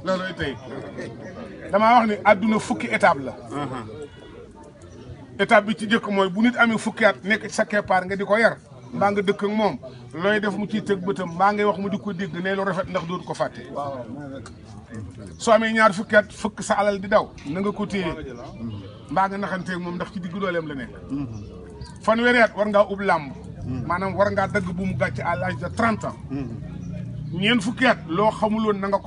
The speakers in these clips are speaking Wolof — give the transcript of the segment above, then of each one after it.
loolooy tey damaa wax ni àdduna fukki étape la. étape bi ci jëkk mooy bu nit amee fukki at nekk ci sa keppaar nga di ko yar mbaa nga dëkk ak moom looy def mu ciy tëg bëtam mbaa ngay wax mu di ko dégg ne lu rafet ndax dootu ko fàtte. soo amee ñaar fukki at fukk sa alal di daw na nga ko téye mbaa nga naxanteeg moom ndax ci diggu dooleem la nekk. fanweeri at war ngaa ub làmb. maanaam war ngaa dagg bu mu gàcce à l'âge de 30 ans. ñeent fukki at loo xamuloon na nga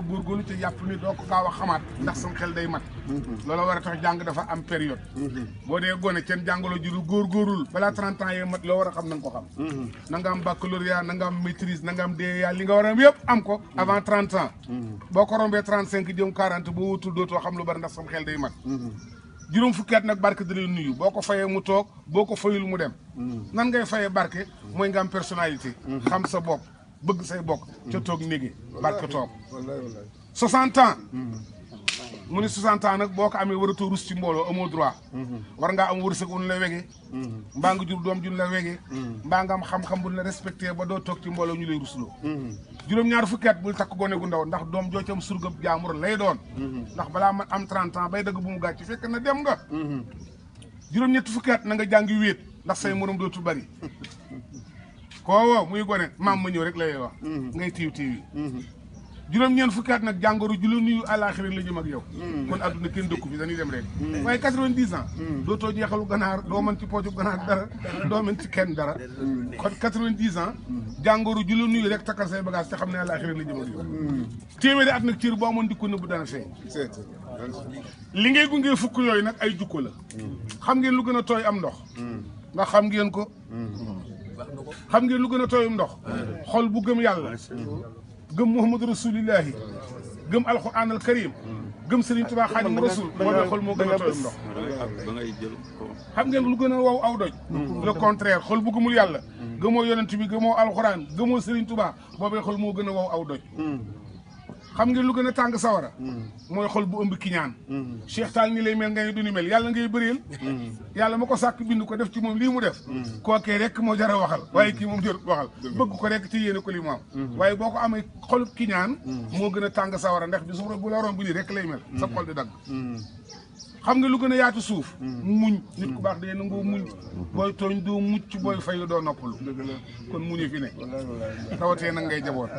góorgóorlu ci yàpp ni doo ko gaaw a xamaat ndax sam xel day mat. loolu war a tax jàng dafa am période. boo dee gone kenn jàngaloo ji lu góorgóorlul balaa 30 ans yee mat loo war a xam na nga ko xam. na nga am baccalauréat na nga am maîtrise na nga am DEA li nga war a am yëpp am ko avant 30 ans. boo ko rombee 35 jëm 40 boo wutul dootoo xam lu bari ndax sam xel day mat. juróom fukki at nag barke da lay nuyu boo ko fayee mu toog boo ko fayul mu dem. nan ngay fayee barke mooy nga am personnalité. xam sa bopp bëgg say bokk. ca toog néegi barke toog. 60 ans. mu ne 60 ans nag boo ko amee waratoo rus ci mbooloo amoo droit. war ngaa am wërsëg bu ñu la wegee. mbaa nga jur doom ju ñu la wegee. mbaa nga am xam-xam bu ñu la respecté ba doo toog ci mbooloo ñu lay rusloo. juróom-ñaar fukki at bul takk gone gu ndaw ndax doom joo ci am surgab jaamur lay doon. ndax balaa man am 30 ans bay dëgg bu mu gàcc fekk na dem nga. juróom-ñetti fukki at na nga jàngi wéet ndax say morom dootul bari. koo woo muy gone maam ma ñëw rek lay wax. ngay tiiw yi. juróom-ñeent fukki at nag jàngoro ju la nuyu àllaaxira la jëm ak yow. kon adduna kenn dëkku fi dañuy dem rek. waaye 90 ans. dootoo jeexalu ganaar doo mën ci pooju ganaar dara doo mën ci kenn dara. kon 90 ans. jàngoro ju la nuyu rek takkal say bagage te xam ne àllaaxira la jëm ak yow. téeméeri at nag cër boo amoon di ko nëbb dana feeñ. li ngay gungee fukk yooyu nag ay jukko la. xam ngeen lu gën a tooy am ndox. ndax xam ngeen ko. xam ngeen lu gën a tooy am ndox. xol bu gëm yàlla. gëm Muhammadu Rasulillahi gëm alquran al karim gëm Serigne Touba Xaadimu Rasul moo xol moo gën a tooy ndox. xam ngeen lu gën a wow aw doj. le contraire xol bu gëmul yàlla. gëmoo yonent bi gëmoo alquran gëmoo Serigne Touba boobee xol moo gën a wow aw doj. xam ngeen lu gën a tàng sawara. mooy xol bu ëmb kiñaan. Cheikh Tall ni lay mel ngay du ni mel yàlla ngay bëreel. yàlla ma ko sàkk bind ko def ci moom lii mu def. kookee rek moo jar a waxal waaye kii moom jarut waxal. bëgg ko rek ci yéene ko li mu am. waaye boo ko amee xol kiñaan. moo gën a tàng sawara ndax bi su bu la romb nii rek lay mel. sa xol di dagg. xam nga lu gën a yaatu suuf. muñ nit ku baax day nangoo muñ. booy tooñ doo mucc booy fayu doo noppalu. kon muñu fi ne. rawatee nag ngay jaboot.